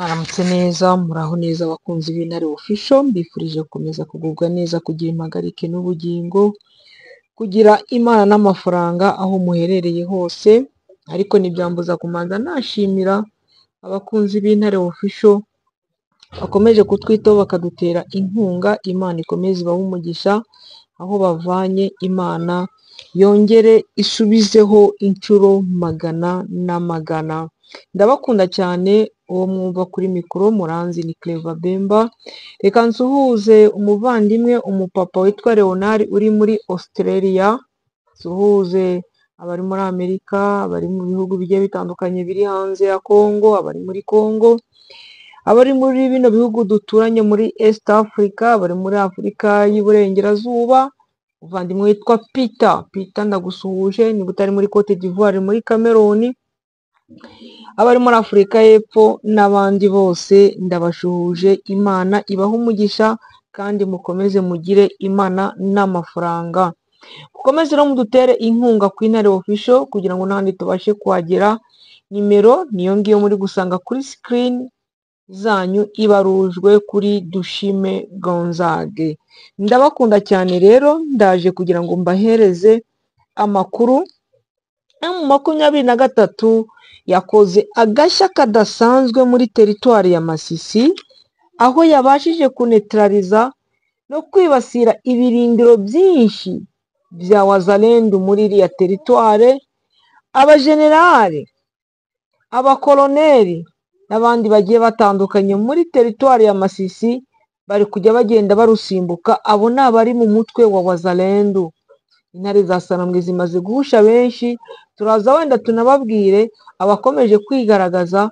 Mwaramutse neza, muraho neza abakunzi b'Intare Official, mbifurije gukomeza kugubwa neza, kugira impagarike n'ubugingo, kugira Imana n'amafaranga aho muherereye hose, ariko ntibyambuza kumanza nashimira abakunzi b'Intare Official bakomeje kutwitaho bakadutera inkunga. Imana ikomeze ibahe umugisha, aho bavanye Imana yongere isubizeho inshuro magana n'amagana. Ndabakunda cyane, uwo mwumva kuri mikoro muranzi ni Clever Bemba. Reka nsuhuze umuvandimwe umupapa witwa Leonard uri muri Australia, nsuhuze abari muri Amerika, abari mu bihugu bigiye bitandukanye biri hanze ya Congo, abari muri Congo, abari muri bino bihugu duturanye muri East Africa, abari muri Afurika y'Iburengerazuba, umuvandimwe witwa Peter. Peter ndagusuhuje, niba utari muri Cote d'Ivoire, muri Cameroon, abari muri Afurika y'Epfo n'abandi bose ndabashuhuje. Imana ibahe umugisha kandi mukomeze mugire Imana n'amafaranga. Mukomeze rero mudutere inkunga ku Intare Official kugira ngo n'ahandi tubashe kuhagera. Nimero niyo ngiyo muri gusanga kuri screen zanyu, ibarujwe kuri Dushime Gonzague. Ndabakunda cyane rero, ndaje kugira ngo mbahereze amakuru. M23 yakoze agashya kadasanzwe muri teritwari ya Masisi, aho yabashije kunetraliza no kwibasira ibirindiro byinshi bya Wazalendo muri iriya teritware. Abajenerali, abakoloneli n'abandi bagiye batandukanye muri teritwari ya Masisi bari kujya bagenda barusimbuka. Abo ni abari mu mutwe wa Wazalendo. Intare za Sarambwe zimaze guhusha benshi, turaza wenda tunababwire abakomeje kwigaragaza,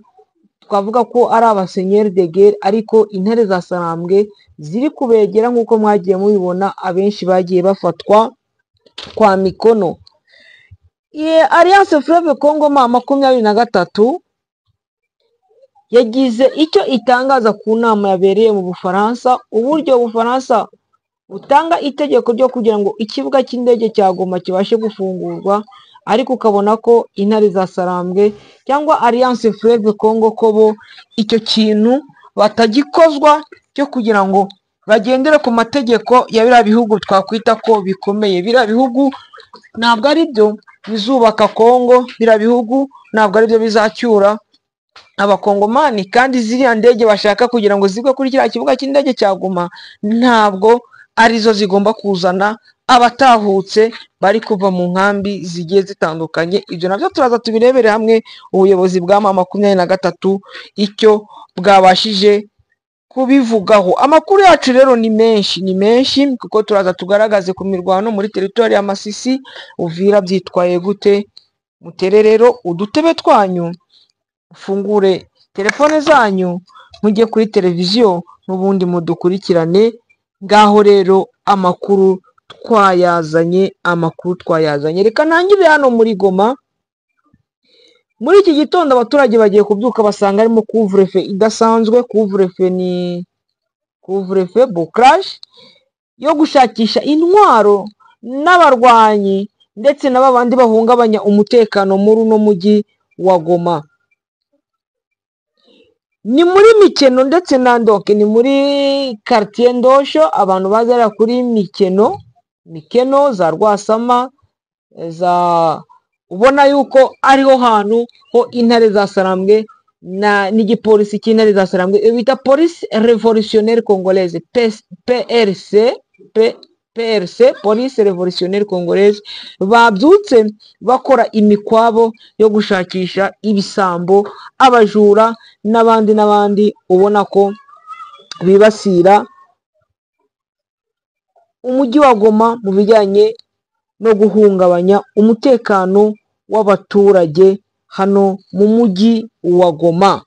twavuga ko ari abasenyeri de guerre, ariko intare za Sarambwe ziri kubegera nk'uko mwagiye mubibona, abenshi bagiye bafatwa kwa mikono. Alliance Fleuve Congo M23 yagize icyo itangaza ku nama yabereye mu Bufaransa, uburyo Ubufaransa butanga itegeko ryo kugira ngo ikibuga cy'indege cya Goma kibashe gufungurwa, ariko ukabona ko intare za Sarambwe cyangwa Alliance Fleuve Congo ko bo icyo kintu batagikozwa cyo kugira ngo bagendere ku mategeko ya biriya bihugu twakwita ko bikomeye. Biriya bihugu ntabwo ari byo bizubaka Congo, biriya bihugu ntabwo ari byo bizacyura abakongomani, kandi ziriya ndege bashaka kugira ngo zigwe kuri kiriya kibuga cy'indege cya Goma ntabwo arizo zigomba kuzana abatahutse bari kuva mu nkambi zigiye zitandukanye. Ibyo nabyo turaza tubirebere hamwe, ubuyobozi bwa M23 icyo bwabashije kubivugaho. Amakuru yacu rero ni menshi, ni menshi kuko turaza tugaragaze ku mirwano muri teritwari ya Masisi, Uvira byitwaye gute. Mutere rero udutebe twanyu, mufungure telefone zanyu, mujye kuri televiziyo n'ubundi mudukurikirane. Ngaho rero amakuru twayazanye, amakuru twayazanye. Reka ntangire hano muri Goma. Muri iki gitondo abaturage bagiye kubyuka basanga harimo couvre-feu idasanzwe. Couvre-feu ni couvre-feu bouclage yo gushakisha intwaro n'abarwanyi ndetse na babandi bahungabanya umutekano muri uno mujyi wa Goma. Ni muri Mikeno ndetse na Ndoke, ni muri quartier Ndosho, abantu bazara kuri Mikeno, Mikeno za Rwasama za ubona yuko ariho hantu ho intare za Sarambwe na n'igipolisi cy'intare za Sarambwe bita Police Revolutionnaire Congolaise, PRC, PRC, Police Revolutionnaire Congolaise, babyutse bakora imikwabo yo gushakisha ibisambo, abajura n'abandi n'abandi ubona ko bibasira umujyi wa Goma mu bijyanye no guhungabanya umutekano w'abaturage hano mu mujyi wa Goma.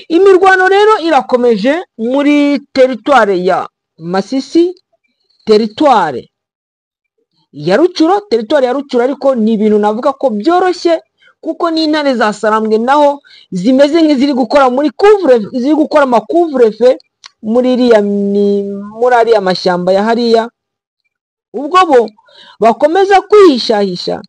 Imirwano rero irakomeje muri teritware ya Masisi, teritware ya Rucuro, teritware ya Rucuro ariko ni ibintu navuga ko byoroshye kuko n'intare za Sarambwe naho zimeze nk'iziri gukora muri couvre, ziri gukora ama couvre-feu muri iriya muri ariya mashyamba ya hariya. Ubwo bo bakomeza kwihishahisha,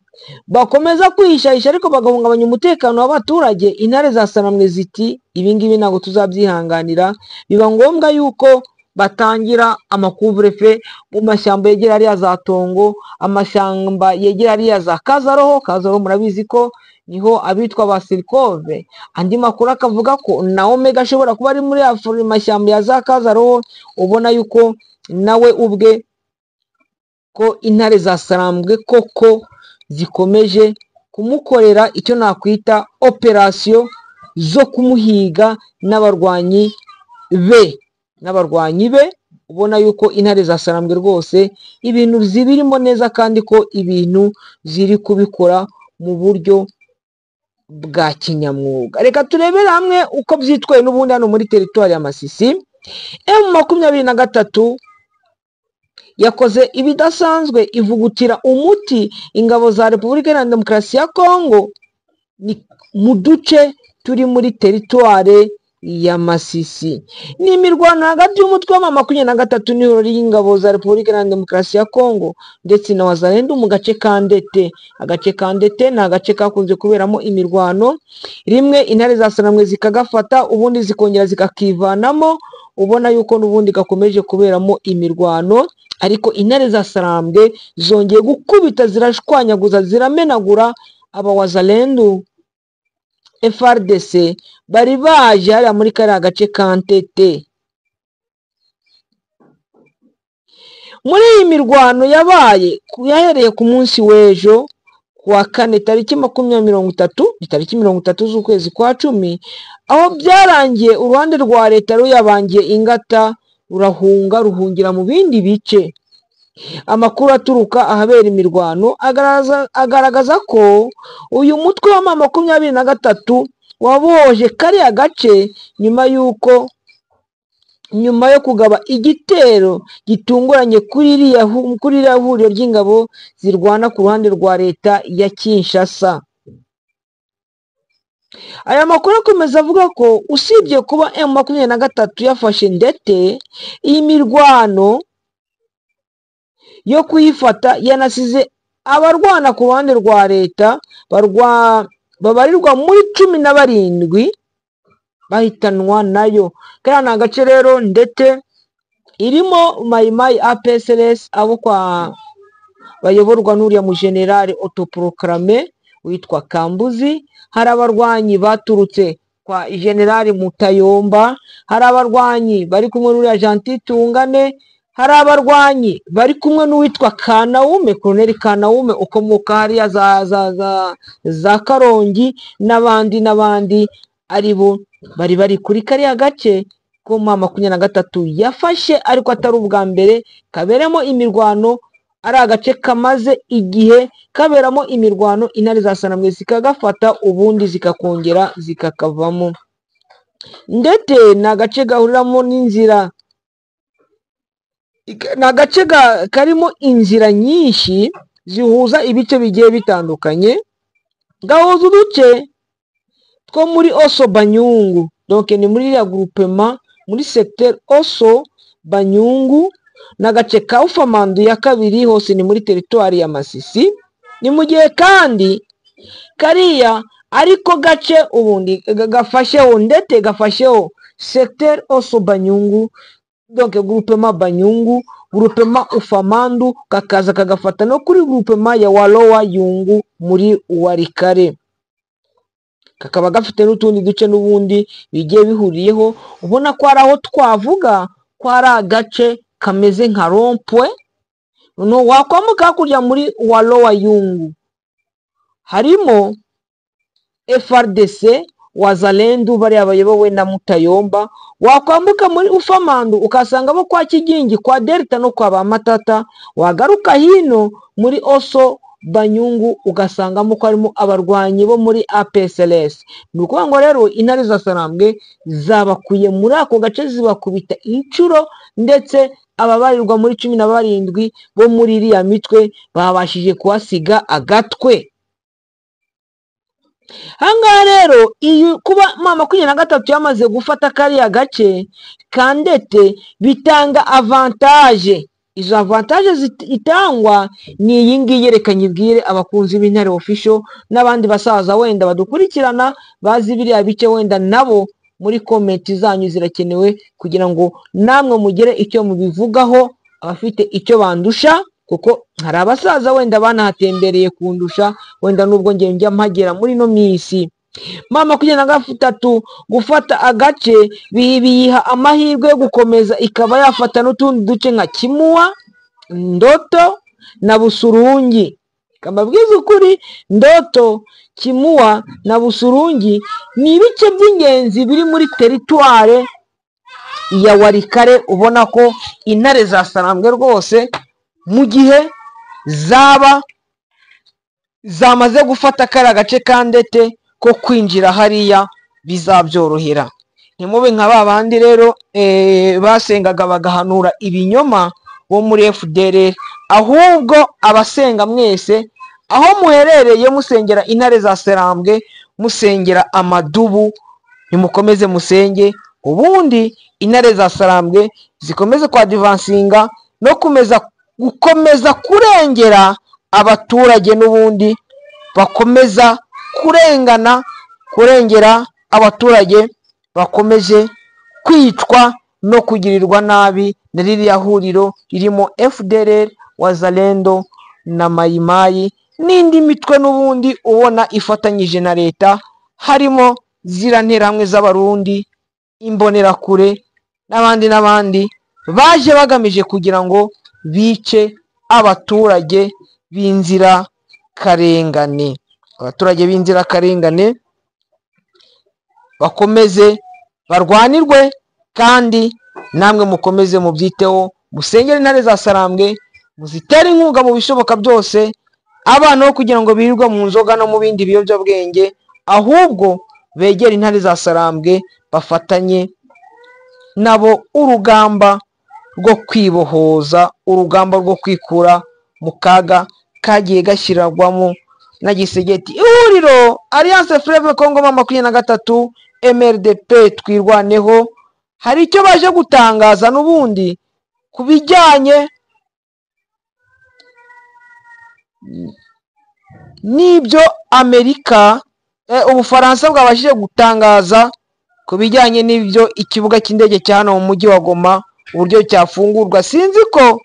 bakomeza kwihishahisha ariko bagahungabanya umutekano w'abaturage. Intare za Sarambwe ziti ibi ngibi ntabwo tuzabyihanganira. Biba ngombwa yuko batangira amacouvre-feu mu mashyamba yegera hariya za Tongo, amashyamba yegera hariya za Kazaroho. Kazaroho murabizi ko niho abitwa ba Sirikove. Andi makuru akavuga ko na Omega ashobora kuba ari muri mashyamba ya za Kazaroho. Ubona yuko nawe ubwe ko intare za Sarambwe koko zikomeje kumukorera icyo nakwita operasiyo zo kumuhiga n'abarwanyi be, n'abarwanyi be. Ubona yuko intare za Sarambwe rwose ibintu zibirimo neza, kandi ko ibintu ziri kubikora mu buryo bwa kinyamwuga. Reka turebere hamwe uko byitwaye n'ubundi hano muri teritwari ya Masisi. M23 yakoze ibidasanzwe, ivugutira umuti ingabo za Repubulika Iharanira Demokarasi ya Kongo ni mu duce turi muri teritware ya Masisi. Ni imirwano hagati y'umutwe wa M23 n'ihuriro ry'ingabo za Repubulika Iharanira Demokarasi ya Kongo ndetse na Wazalendo mu gace ka Ndete. Agace ka Ndete ni agace kakunze kuberamo imirwano, rimwe intare za Sarambwe zikagafata, ubundi zikongera zikakivanamo. Ubona yuko n'ubundi gakomeje kuberamo imirwano, ariko intare za Sarambwe zongeye gukubita, zirashwanyaguza, ziramenagura aba Wazalendo FARDC bari baje hariya muri kariya gace ka Ntete. Muri iyi mirwano yabaye yahereye ku munsi w'ejo kuwa kane tariki 20, tariki 30 z'ukwezi kwa 10, aho byarangiye uruhande rwa leta ruyabangiye ingata, rurahunga, ruhungira mu bindi bice. Amakuru aturuka ahabera imirwano agaragaza ko uyu mutwe wa M23 wabohoje kariya gace nyuma yo kugaba igitero gitunguranye kuri iriya huriro ry'ingabo zirwana ku ruhande rwa leta ya Kinshasa. Aya makuru akomeza avuga ko usibye kuba M23 yafashe Ndete, iyi mirwano yo kuyifata yanasize abarwana ku ruhande rwa leta babarirwa muri 17 bahitanwa nayo. Kariya ni agace rero Ndete irimo Mayimayi APSLS abo kwa bayoborwa n'uriya mu generale autoproclamé witwa Kambuzi. Hari abarwanyi baturutse kwa generale Mutayomba, hari abarwanyi bari kumwe n'uriya Gentil Tungane, hari abarwanyi bari kumwe n'uwitwa Kanaume, Colonel Kanaume ukomoka hariya za Karongi, n'abandi n'abandi aribo bari bari kuri kariya gace ko M23 yafashe, ariko atari ubwa mbere kaberamo imirwano. Ari agace kamaze igihe kaberamo imirwano, intare za Sarambwe zikagafata ubundi zikakongera zikakavamo. Ndete ni agace gahuriramo n'inzira, ni agace karimo inzira nyinshi zihuza ibice bigiye bitandukanye, gahuza uduce two muri Oso Banyungu, donc ni muri iriya groupement muri secteur Oso Banyungu, n'agace ka Ufamandu ya kabiri, hose ni muri teritwari ya Masisi. Ni mu gihe kandi kariya ariko gace ubundi gafasheho Ndete, gafasheho secteur Oso Banyungu, donc groupement Banyungu, groupement Ufamandu, kakaza kagafata no kuri groupement ya Walowa Yungu muri Warikare, kakaba gafite n'utundi duce n'ubundi bigiye bihuriyeho. Ubona ko ari aho twavuga ko ari agace kameze nka rompwe. No wakwambuka hakurya muri Walowa Yungu harimo FARDC Wazalendo bariya bayobowe na Mutayomba. Wakwambuka muri Ufamandu ukasanga bo kwa Kigingi, kwa Delta no kwa Bamatata. Wagaruka hino muri Oso Banyungu ugasangamo ko harimo abarwanyi bo muri APSLS. Ni ukuvuga ngo rero intare za Sarambwe zabakuye muri ako gace zibakubita inshuro, ndetse ababarirwa muri 17 bo muri iriya mitwe babashije kuhasiga agatwe. Ahangaha rero iyo kuba M23 yamaze gufata kariya gace ka Ndete bitanga avantage Izo avantage itangwa ni iyi ngiyi. Reka nyibwire abakunzi b'Intare Official n'abandi basaza wenda badukurikirana bazi biriya bice, wenda nabo muri comment zanyu zirakenewe kugira ngo namwe mugere icyo mubivugaho, abafite icyo bandusha, kuko hari abasaza wenda banahatembereye kundusha, wenda nubwo njye njya mpagera muri ino minsi. M23 gufata agace biyiha amahirwe yo gukomeza ikaba yafata n'utundi duce nka Kimua, Ndoto na Busurungi. Mbabwize ukuri, Ndoto, Kimua na Busurungi ni ibice by'ingenzi biri muri teritware ya Walikale. Ubona ko intare za Sarambwe rwose mu gihe zaba zamaze gufata kariya gace ka Ndete ko kwinjira hariya bizabyorohera. Ntimube nka ba bandi rero basengaga bagahanura ibinyoma bo muri FDLR, ahubwo abasenga mwese aho muherereye musengera intare za Sarambwe, musengera amadubu, nimukomeze musenge, ubundi intare za Sarambwe zikomeze kwadivansinga no gukomeza kurengera abaturage, n'ubundi bakomeza kurengana, kurengera abaturage bakomeje kwicwa no kugirirwa nabi na ririya huriro ririmo FDLR, Wazalendo na Mayimayi n'indi mitwe n'ubundi ubona ifatanyije na leta, harimo ziriya nterahamwe z'Abarundi, imbonerakure n'abandi n'abandi baje bagamije kugira ngo bice abaturage b'inzirakarengane. Abaturage b'inzirakarengane bakomeze barwanirwe, kandi namwe mukomeze mubyiteho, musengere intare za Sarambwe, muzitere inkunga mu bishoboka byose, abana bo kugira ngo birirwe mu nzoga no mu bindi biyobyabwenge, ahubwo begere intare za Sarambwe bafatanye nabo urugamba rwo kwibohoza, urugamba rwo kwikura mu kaga kagiye gashyirwamo na Gisegeti. Ihuriro Alliance Fleuve Congo M23 MRDP Twirwaneho hari icyo baje gutangaza n'ubundi ku bijyanye n'ibyo Amerika, Ubufaransa bwabashije gutangaza ku bijyanye n'ibyo ikibuga cy'indege cya hano mu mujyi wa Goma uburyo cyafungurwa. Sinzi ko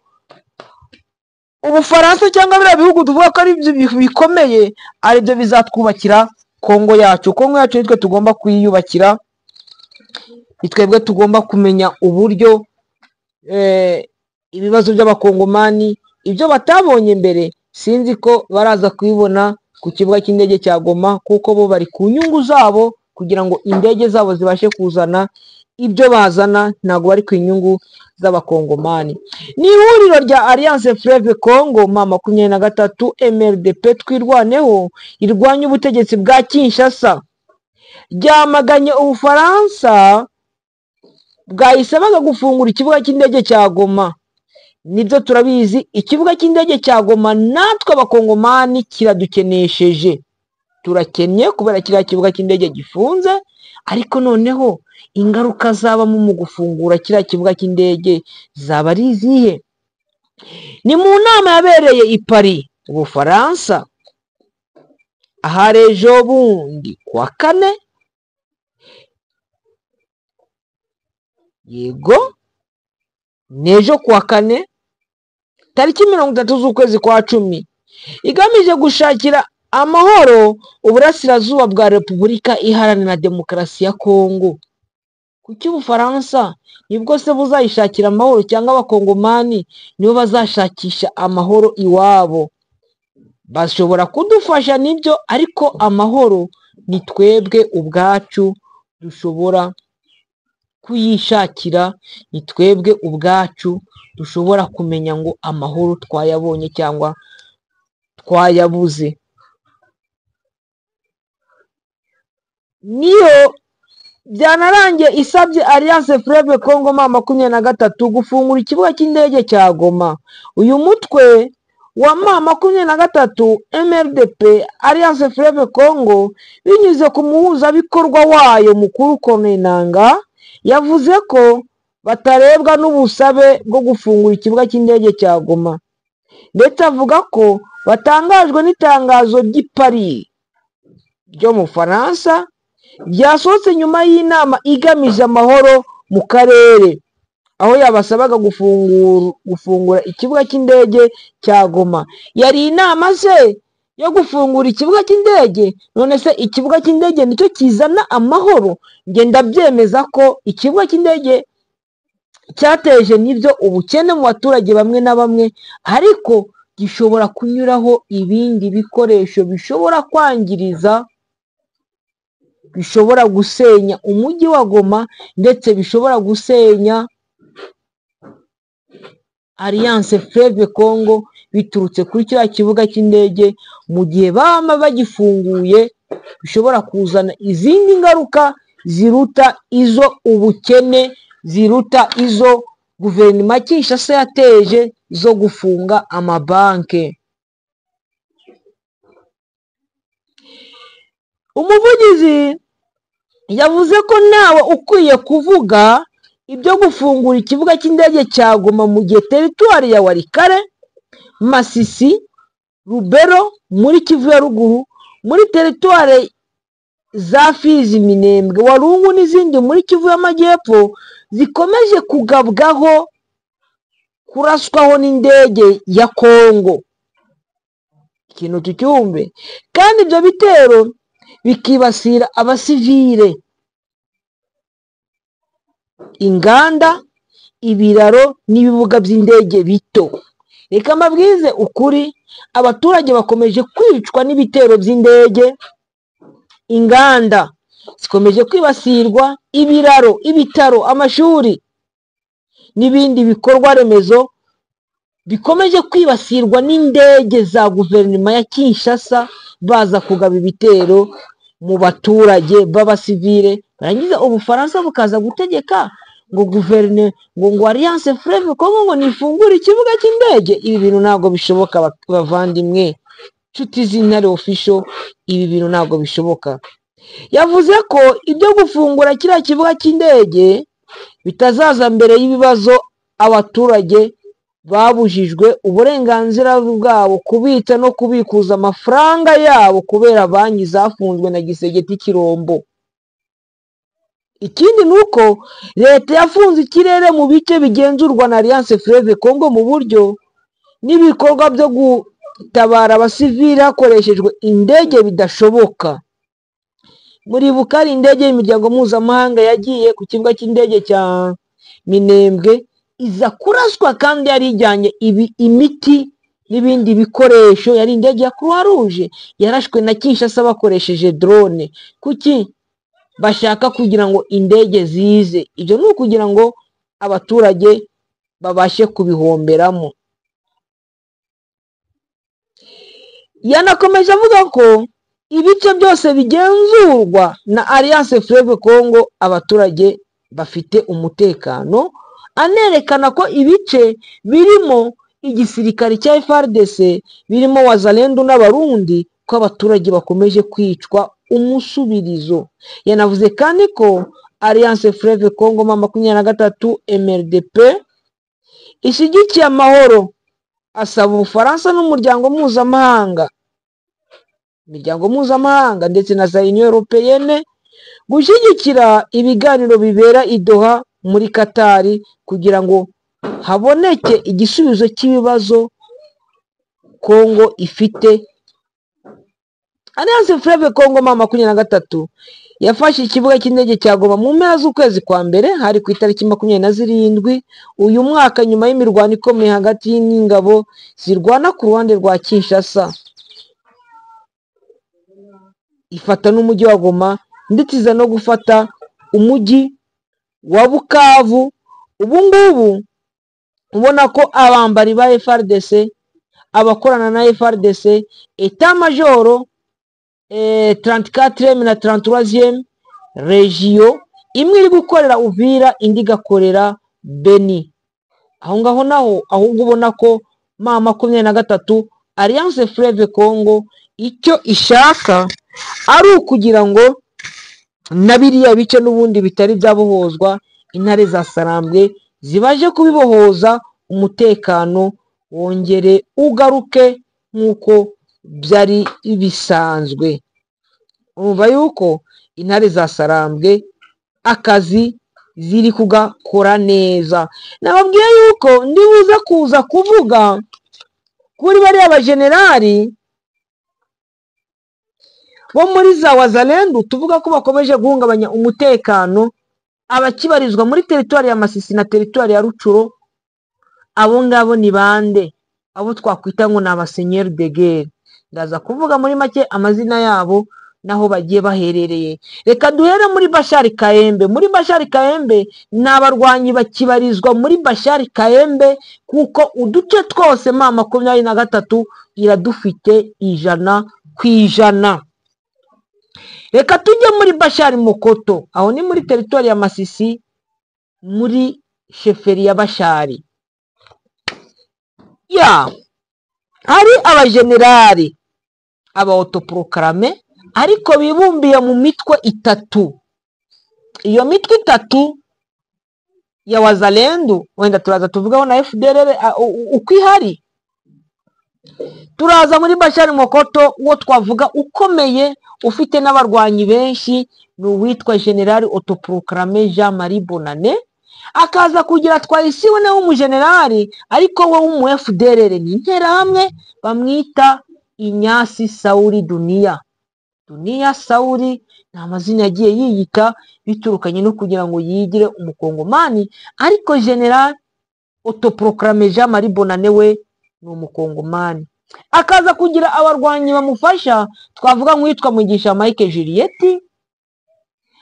Ubufaransa cyangwa biriya bihugu tuvuga ko ari byo bikomeye aribyo bizatwubakira Kongo yacu. Kongo yacu nitwe tugomba kuyiyubakira, ni twebwe tugomba kumenya uburyo ibibazo by'abakongomani ibyo batabonye mbere, sinzi ko baraza kubibona ku kibuga cy'indege cya Goma, kuko bo bari ku nyungu zabo kugira ngo indege zabo zibashe kuzana ibyo bazana, ntabwo bari ku nyungu z'abakongomani. Ni ihuriro rya Alliance Fleuve Congo M23 MRDP Twirwaneho irwanya ubutegetsi bwa Kinshasa, ryamaganye Ubufaransa bwayisabaga gufungura ikibuga cy'indege cya Goma. Nibyo turabizi, ikibuga cy'indege cya Goma natwe abakongomani kiradukenesheje, turakennye kubera kiriya kibuga cy'indege gifunze, ariko noneho ingaruka zabamo mu gufungura kiriya kibuga cy'indege zaba ari izihe? Ni mu nama yabereye i Paris, Ubufaransa, ahari ejo bundi kuwa kane, yego n'ejo kuwa kane tariki 30 z'ukwezi kwa 10, igamije gushakira amahoro uburasirazuba bwa Repubulika Iharanira Demokarasi ya Kongo. Kuki Ubufaransa nibwo se buzayishakira amahoro, cyangwa abakongomani nibo bazashakisha amahoro iwabo? Bashobora kudufasha nibyo, ariko amahoro ni twebwe ubwacu dushobora kuyishakira, ni twebwe ubwacu dushobora kumenya ngo amahoro twayabonye cyangwa twayabuze. Niyo byanarangiye isabye Alliance Fleuve Congo M23 gufungura ikibuga cy'indege cya Goma. Uyu mutwe wa M23 MRDP Alliance Fleuve Congo binyuze ku muhuzabikorwa wayo mukuru Corneille Nangaa yavuze ko batarebwa n'ubusabe bwo gufungura ikibuga cy'indege cya Goma, ndetse avuga ko batangajwe n'itangazo ry'i Paris ryo mu Bufaransa ryasohotse nyuma y'inama igamije amahoro mu karere, aho yabasabaga gufungura ikibuga cy'indege cya Goma. Yari inama se yo gufungura ikibuga cy'indege? None se ikibuga cy'indege nicyo kizana amahoro? Njye ndabyemeza ko ikibuga cy'indege cyateje nibyo ubukene mu baturage bamwe na bamwe, ariko gishobora kunyuraho ibindi bikoresho bishobora kwangiriza, bishobora gusenya umujyi wa Goma, ndetse bishobora gusenya Alliance Fleuve Congo biturutse kuri kiriya kibuga cy'indege. Mu gihe baba bagifunguye bishobora kuzana izindi ngaruka ziruta izo ubukene, ziruta izo guverinoma Kinshasa yateje zo gufunga amabanki. Umuvugizi yavuze ko ntawe ukwiye kuvuga ibyo gufungura ikibuga cy'indege cya Goma mu gihe teritwari ya Walikale, Masisi, Lubero muri Kivu ya ruguru, muri teritwari za Fizi, Minembwe, Walungu n'izindi muri Kivu y'Amajyepfo zikomeje kugabwaho kuraswaho n'indege ya Kongo. Ikintu tucyumve. Kandi ibyo bitero bikibasira abasivile, inganda, ibiraro n'ibibuga by'indege bito. Reka mbabwize ukuri, abaturage bakomeje kwicwa n'ibitero by'indege, inganda zikomeje kwibasirwa, ibiraro, ibitaro, amashuri n'ibindi bikorwa remezo bikomeje kwibasirwa n'indege za guverinoma ya Kinshasa, baza kugaba ibitero mu baturage b'abasivile. Barangiza Ubufaransa bukaza gutegeka ngo guverinoma ngo Alliance Fleuve Congo ngo nifungure ikibuga cy'indege. Ibi bintu ntabwo bishoboka bavandimwe, nshuti z'Intare Official, ibi bintu ntabwo bishoboka. Yavuze ko ibyo gufungura kiriya kibuga cy'indege bitazaza mbere y'ibibazo abaturage babujijwe uburenganzira bwabo kubitsa no kubikuza amafaranga yabo kubera banki zafunzwe na Gisegeti Kirombo. Ikindi ni uko leta yafunze ikirere mu bice bigenzurwa na Alliance Fleuve Congo mu buryo n'ibikorwa byo gutabara abasivili hakoreshejwe indege bidashoboka. Muribuka hari indege y'imiryango mpuzamahanga yagiye ku kibuga cy'indege cya Minembwe iza kuraswa, kandi yari ijyanye imiti n'ibindi bikoresho. Yari indege ya Croix Rouge yarashwe na Kinshasa bakoresheje drone. Kuki bashaka kugira ngo indege zize? Ibyo ni ukugira ngo abaturage babashe kubihomberamo. Yanakomeje avuga ko ibice byose bigenzurwa na Alliance Fleuve Congo abaturage bafite umutekano, anerekana ko ibice birimo igisirikare cya FARDC, birimo Wazalendo n'Abarundi, ko abaturage bakomeje kwicwa umusubirizo. Yanavuze kandi ko Alliance Fleuve Congo M23 MRDP ishyigikiye amahoro, asaba Ubufaransa n'umuryango mpuzamahanga, imiryango mpuzamahanga ndetse na za Union Européenne gushyigikira ibiganiro bibera i Doha muri Katari kugira ngo haboneke igisubizo cy'ibibazo Kongo ifite. Alliance Fleuve Congo M23 yafashe ikibuga cy'indege cya Goma mu mpera z'ukwezi kwa mbere, hari ku itariki 27 uyu mwaka, nyuma y'imirwano ikomeye hagati y'ingabo zirwana ku ruhande rwa Kinshasa. Ifata n'umujyi wa Goma, ndetse iza no gufata umujyi wa Bukavu. Ubu ngubu ubona ko abambari ba FARDC, abakorana na FARDC, etat majoro 34e na 33e regio, imwe iri gukorera Uvira indi igakorera Beni. Aho ngaho naho ahubwo ubona ko M23 Alliance Fleuve Congo icyo ishaka ari ukugira ngo na biriya bice n'ubundi bitari byabohozwa Intare za Sarambwe zibaje kubibohoza, umutekano wongere ugaruke nk'uko byari bisanzwe. Urumva yuko intare za Sarambwe akazi ziri kugakora neza. Nababwiye yuko ndibuze kuza kuvuga kuri bariya bajenerali bo muri za Wazalendo, tuvuga ko bakomeje guhungabanya umutekano, abakibarizwa muri teritwari ya Masisi na teritwari ya Rucuro. Abo ngabo ni bande? Abo twakwita ngo ni abasenyeri de guerre. Ndaza kuvuga muri make amazina yabo naho bagiye baherereye. Reka duhere muri Bashari Kaembe. Muri Bashari Kaembe ni abarwanyi bakibarizwa muri Bashari Kaembe, kuko uduce twose M23 iradufite 100%. Reka tujye muri Bashari Mokoto, aho ni muri teritwari ya Masisi, muri sheferi ya Bashari. Ya hari abajenerali aba autoproclame ariko bibumbiye mu mitwe itatu. Iyo mitwe itatu ya Wazalendo, wenda turaza tuvugaho na FDLR uko ihari. Turaza muri Bashari Mokoto, uwo twavuga ukomeye ufite n'abarwanyi benshi ni uwitwa General autoproclame Jean Marie Bonane, akaza kugira twayisiwe nawe w'umujenerali ariko we w'umu FDLR ni interahamwe, bamwita Inyasi Sauli Dunia. Dunia Sauli ni amazina yagiye yiyita biturukanye no kugira ngo yigire umukongomani, ariko General autoproclame Jean Marie Bonane we ni umukongomani. Akaza kugira abarwanyi bamufasha, twavuga nk'uwitwa Mugisha Mike Juliet,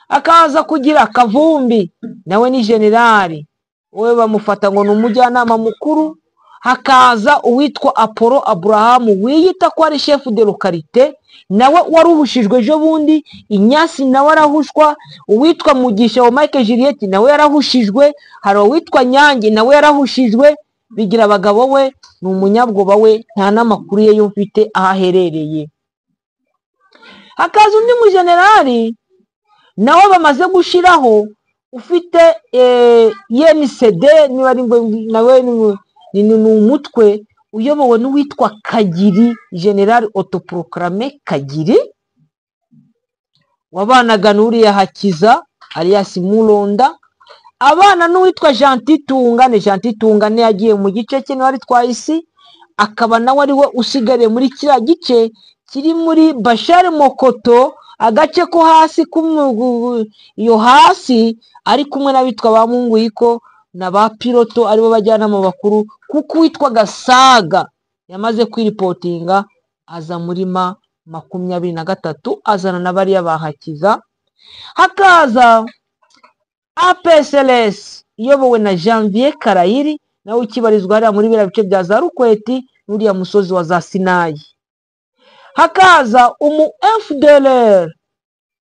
akaza kugira Kavumbi nawe ni generali, we bamufata ngo ni umujyanama mukuru. Hakaza uwitwa Apollo Abraham wiyita ko ari chef de localité, nawe waruhushijwe ejo bundi. Inyasi nawe arahushwa. Uwitwa Mugisha wa Mike Juliet nawe yarahushijwe. Hari uwitwa Nyange nawe yarahushijwe. Bigira abagabo we ni umunyabwoba, we nta n'amakuru ye mfite aho aherereye. Hakaza undi mujenerali nawe bamaze gushiraho ufite YNCD, niba ari nawe ni umutwe uyobowe n'uwitwa Kagiri, General autoproclame Kagiri, wabanaga n'uriya Hakiza alias Mulonda, abana n'uwitwa Gentil Tungane. Gentil Tungane yagiye mu gice cye niwe ari twayisi, akaba nawe ari we usigariye muri kiriya gice kiri muri Bashari Mokoto, agace ko hasi iyo hasi, ari kumwe n'abitwa ba Mungwiko na ba piloto aribo bajyanama bakuru, kuko uwitwa Gasaga yamaze kwiripotinga aza muri M23 azana na bariya bahakiza. Hakaza APSLS iyobowe na Janvier Karayiri, nawe ukibarizwa hariya muri biriya bice bya za Rukweti n'uriya musozi wa za Sinayi. Hakaza umu FDLR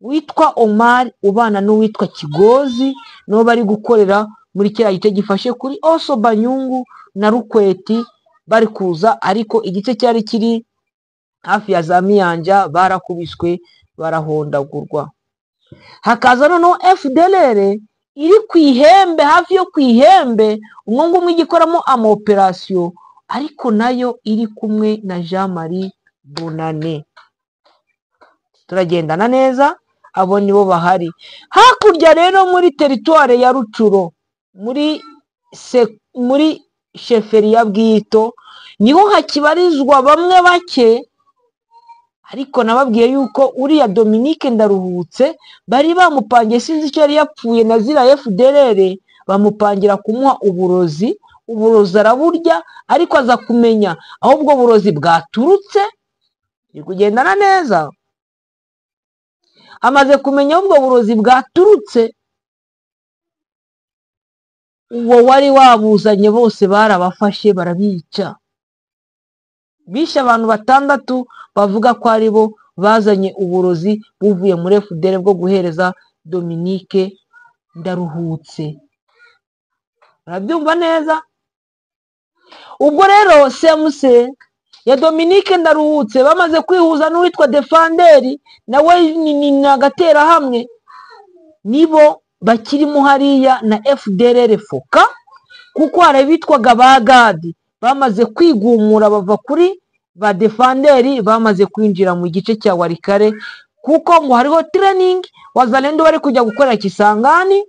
witwa Omar ubana n'uwitwa Kigozi, nabo bari gukorera muri kiriya gice gifashe kuri Oso Banyungu na Rukweti bari kuza, ariko igice cyari kiri hafi ya za Miyanja barakubiswe barahondagurwa. Hakaza noneho FDLR iri ku ihembe, hafi yo ku ihembe, umwe ngumwe igikoramo ama operation, ariko nayo iri kumwe na Jean Marie Bonane. Turagendana neza, abo nibo bahari. Hakurya rero muri teritware ya Rucuro, muri sheferi ya Bwito, niho hakibarizwa bamwe bake, ariko nababwiye yuko uriya Dominique Ndaruhutse bari bamupangiye, sinzi icyo yari yapfuye na ziriya FDLR, bamupangira kumuha uburozi, uburozi araburya, ariko aza kumenya aho ubwo burozi bwaturutse. Ni kugendana neza, amaze kumenya aho ubwo burozi bwaturutse, uwo wari wabuzanye bose barabafashe barabica. Bishe abantu 6 bavuga ko ari bo bazanye uburozi buvuye muri FDL bwo guhereza Dominique Ndaruhutse. Urabyumva neza? Ubwo rero CMC ya Dominique Ndaruhutse bamaze kwihuza n'uwitwa Defenderi, nawe ni agatera hamwe, nibo bakirimo hariya na FDLR FOCA, kuko hari abitwaga ba Gadi bamaze kwigumura bava kuri ba defanderi, bamaze kwinjira mu gice cya Walikale, kuko ngo hariho training Wazalendo bari kujya gukorera Kisangani.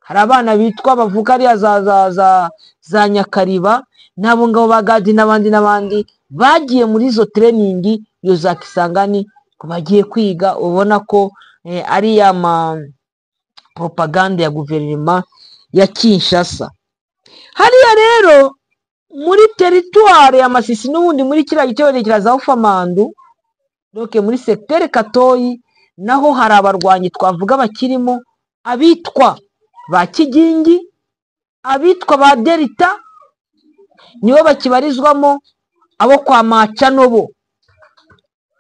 Hari abana bitwa bavuka ariya za za za za Nyakariba n'abo ngabo ba Gadi n'abandi n'abandi bagiye muri izo training iyo za Kisangani bagiye kwiga. Ubona ko ari ya ma propaganda ya guverinoma ya Kinshasa. Hariya rero muri teritwari ya Masisi n'ubundi muri kiriya gice berekera za Ufamandu, donc muri secteur Katoyi, naho hari abarwanyi twavuga bakirimo, abitwa ba Kigingi, abitwa ba Delta nibo bakibarizwamo, abo kwa Macanobo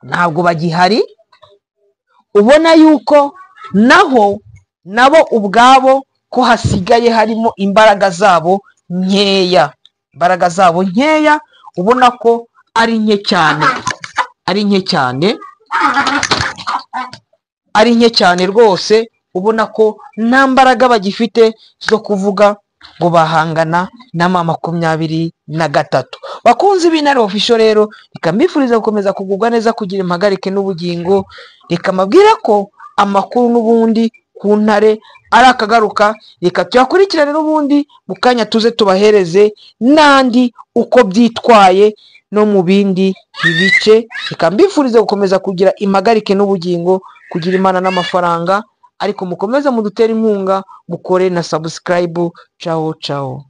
ntabwo bagihari. Ubona yuko naho nabo ubwabo ko hasigaye harimo imbaraga zabo nkeya, imbaraga zabo nkeya, ubona ko ari nke cyane, ari nke cyane, ari nke cyane rwose. Ubona ko nta mbaraga bagifite zo kuvuga ngo bahangana na M23. Bakunzi b'Intare Official rero, reka mbifuriza gukomeza kugubwa neza, kugira impagarike n'ubugingo. Reka mbabwire ko amakuru n'ubundi ku ntare ari akagaruka, reka tuyakurikirane n'ubundi mu kanya tuze tubahereze n'andi uko byitwaye no mu bindi bice. Reka mbifurize gukomeza kugira impagarike n'ubugingo, kugira Imana n'amafaranga, ariko mukomeze mudutere inkunga, mukore na subscribe. Ciao ciao.